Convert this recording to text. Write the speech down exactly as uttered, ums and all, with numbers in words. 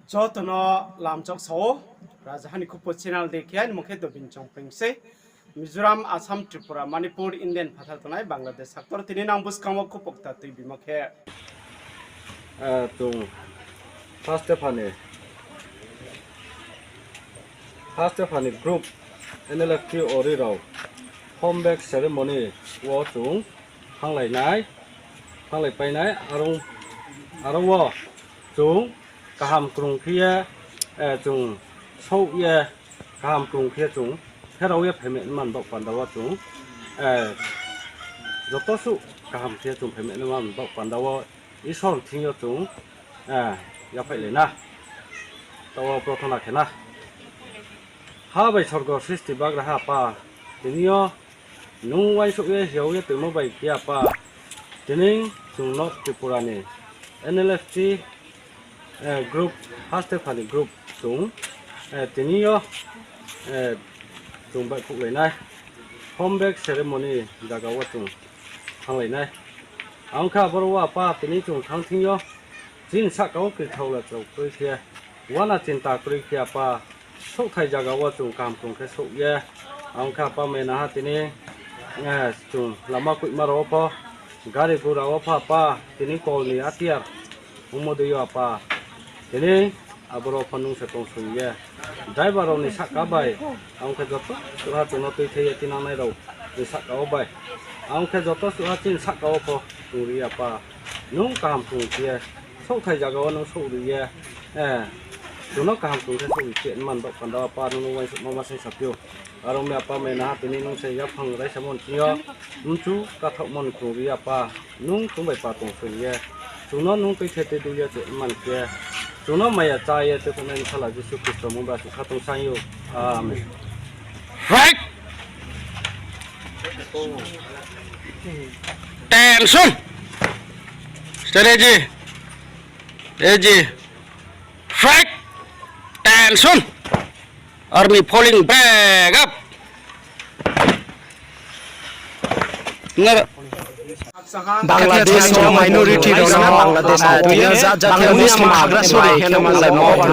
Joto no lamchok sao, Rajaha ni Khupo channel de khe, ani mung khe Dobin Chongpring sei. Mizoram, Assam, Tripura, Manipur, Indian phathar tongnai Bangladesh haktor tini nang buskang wo khupo kta tuibimo khe. Eh, chung first phani, first phani group N L F T ori rao home back ceremony wo chung thanglai nai, thanglai pai nai, arong, arong wo chung kaham krung khe ye, eh, chung souh ye, kaham krung khe chung pherao ye phaimai man baoh panda wo chung, eh, joto suh kaham khe chung phaimai man baoh panda wo Isor thing yo chung, eh, yaphaihlai na. Taoh wo prathona khe na. Ha bai sorgo sristi bagraha Apa, tini yo nung uaingsouh ye hiao ye toimo bai khe Apa, tini chung North Tripura ni N L F T, eh, group, first phani group chung, eh, tini yo, eh, chung baihkhouhlai nai. Home back ceremony zaga wo chung thanglai nai. Ang khe aboro wo Apa tini chung thanng thing yo, chini sahka wo krithao la chao kroi khe, uana chinta kroi khe Apa, souhthai zaga wo chung kaham krung khe souh ye, ang khe Apa mena ha tini, eh, chung lama koihma rao wo pho, gari gura wo pho Apa, tini kol ni atiar ongmo dei yo Apa, tini aboro pho nung se tongsoing ye, driver rao ni sahka bai, ang khe joto suhha chung no tuithai ye tinangnai rao ni sahka wo bai, ang khe joto suhha chini sahka wo pho chung ri Apa, nung kaham krung khe ye, souhthai zaga wo nung souh ri ye, eh, chung no kaham krung khe souh ri khe man baoh panda wo Apa nung no uaingsouhma ma saing saphi ou. Aro mi Apa mena ha tini nung se yaphang raisa mon thing yo, mchu kathaoh mon krung ri Apa, nung chung bai pa tongsoing ye, chung no nung tuithai tei dui ye khe man khe, chung no maya chá ye tuikhouhnai Bsala Jisu Khristo mung bai asuh kha tong saing ou. Amen. Right. Tension. Strategy. Ready. Fight. Tension. Army falling back up. Bangladesh ni minority rao no Bangladesh ni tui ya jat jat ni Muslim hagra sori khe no malai no